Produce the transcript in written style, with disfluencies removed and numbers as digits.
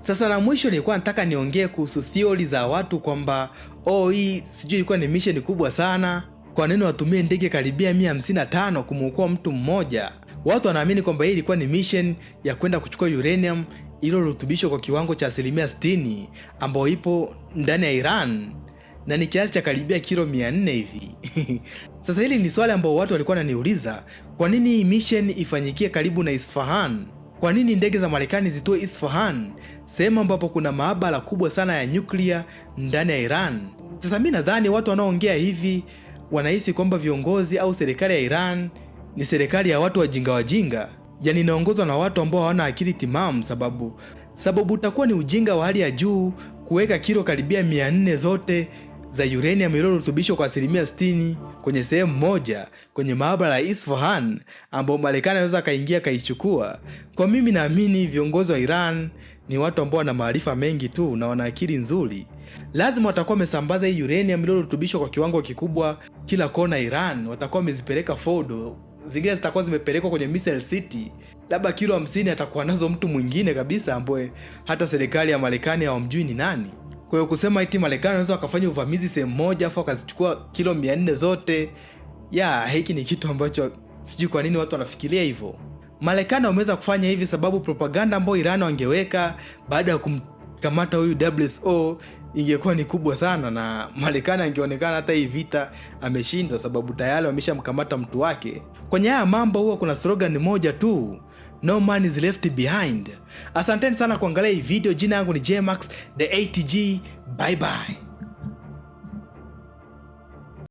Sasa na mwisho nilikuwa nataka niongee kuhusu theory za watu kwamba, oh, hii sijui ilikuwa ni mission kubwa sana, kwa nini watumie ndege karibia 155 kumuokoa mtu mmoja? Watu wanaamini kwamba hii ilikuwa ni mission ya kwenda kuchukua uranium iliyorutubishwa kwa kiwango cha asilimia 60 ambayo ipo ndani ya Iran na ni kiasi cha karibia kilo 400 hivi. Sasa hili ni swali ambao watu walikuwa wananiuliza, kwa nini hii mission ifanyikie karibu na Isfahan? Kwa nini ndege za Marekani zitoe Isfahan, sehemu ambapo kuna maabara kubwa sana ya nyuklia ndani ya Iran? Sasa mi nadhani watu wanaoongea hivi wanahisi kwamba viongozi au serikali ya Iran ni serikali ya watu wajinga wajinga, yaani inaongozwa na watu ambao hawana akili timamu, sababu utakuwa ni ujinga wa hali ya juu kuweka kilo karibia 400 zote za uranium iliyorutubishwa kwa asilimia 60 kwenye sehemu moja kwenye maabara ya Isfahan ambao Marekani anaweza akaingia akaichukua. Kwa mimi naamini viongozi wa Iran ni watu ambao wana maarifa mengi tu na wana akili nzuri. Lazima watakuwa wamesambaza hii uranium iliyorutubishwa kwa kiwango kikubwa kila kona Iran, watakuwa wamezipeleka Fordo, zingine zitakuwa zimepelekwa kwenye Missile City, labda kilo 50 atakuwa nazo mtu mwingine kabisa ambaye hata serikali ya Marekani hawamjui ni nani. Kwa hiyo kusema eti Marekani wanaweza wakafanya uvamizi sehemu moja afu wakazichukua kilo 400 zote, ya hiki ni kitu ambacho sijui kwa nini watu wanafikiria hivyo. Marekani wameweza kufanya hivi sababu propaganda ambayo Iran wangeweka baada ya kumkamata huyu WSO ingekuwa ni kubwa sana, na Marekani angeonekana hata hii vita ameshindwa, sababu tayari wameshamkamata mtu wake. Kwenye haya mambo huwa kuna slogan moja tu, "No man is left behind." Asanteni sana kuangalia hii video. Jina yangu ni Jmax the ATG. Bye bye.